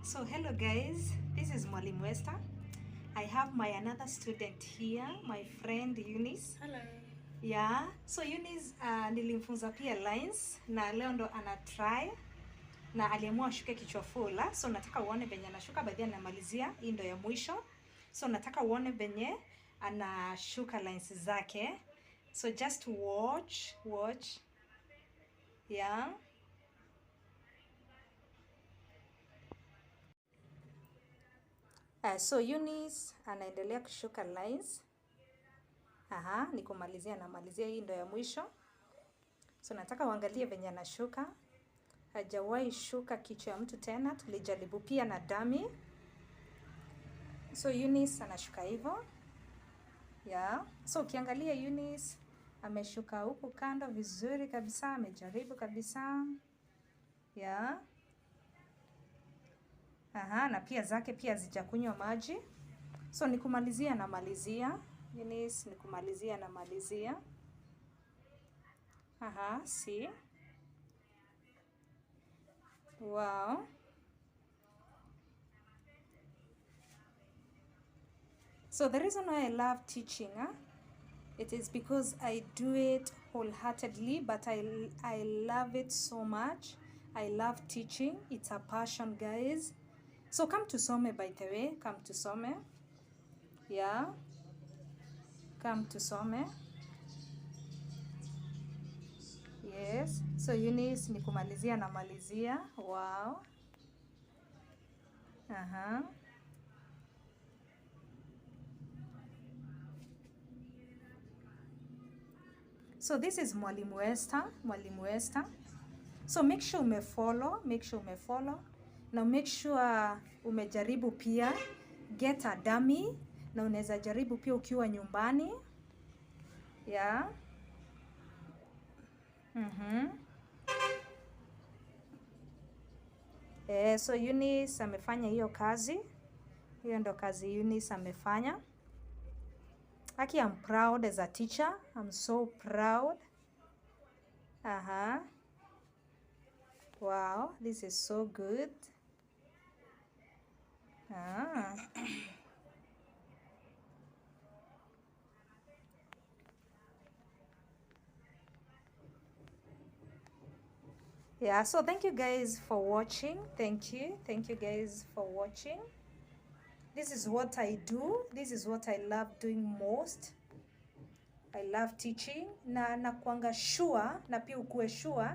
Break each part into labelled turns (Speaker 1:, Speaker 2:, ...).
Speaker 1: So hello guys, this is Mwalimu Esther. I have my another student here, my friend Eunice.
Speaker 2: Hello.
Speaker 1: Yeah, so Eunice nilimfunza pia lines na leo ndo ana try na aliamua ashuke kichwa full. So nataka uone venye anashuka, baadaye anamalizia, hii ndo ya mwisho. So nataka uone venye anashuka lines zake. So just watch, watch. Yeah. So Eunice anaendelea kushuka lines. Aha, ni kumalizia, namalizia, hii ndo ya mwisho. So nataka uangalie venye anashuka. Hajawahi shuka kichwa ya mtu tena, tulijaribu pia na dummy. So Eunice anashuka hivyo. Yeah. So ukiangalia Eunice ameshuka huku kando vizuri kabisa, amejaribu kabisa. Yeah. Aha, na pia zake pia hazijakunywa maji. So nikumalizia namalizia. Eunice nikumalizia namalizia. Aha, see. Wow. So the reason why I love teaching, huh? It is because I do it wholeheartedly, but I love it so much. I love teaching. It's a passion, guys. So come to Some, by the way. Come to Some. Yeah. Come to Some. Yes. So Eunice ni kumalizia namalizia. Wow. Aha. So this is Mwalimu Esther, Mwalimu Esther. So make sure umefollow, make sure umefollow. Na make sure umejaribu pia get a dummy na unaweza jaribu pia ukiwa nyumbani. Yeah. So Eunice amefanya hiyo kazi. Hiyo ndo kazi Eunice amefanya. Aki, I'm proud as a teacher. I'm so proud. Aha. Wow, this is so good. Ah. Yeah, so thank you guys for watching. Thank you. Thank you guys for watching. This is what I do. This is what I love doing most. I love teaching. Na nakuanga sure, na pia ukuwe sure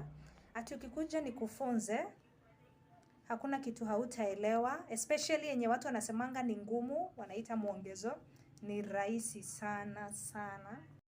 Speaker 1: ati ukikuja nikufunze hakuna kitu hautaelewa, especially yenye watu wanasemanga ni ngumu, wanaita mwongezo, ni rahisi sana sana.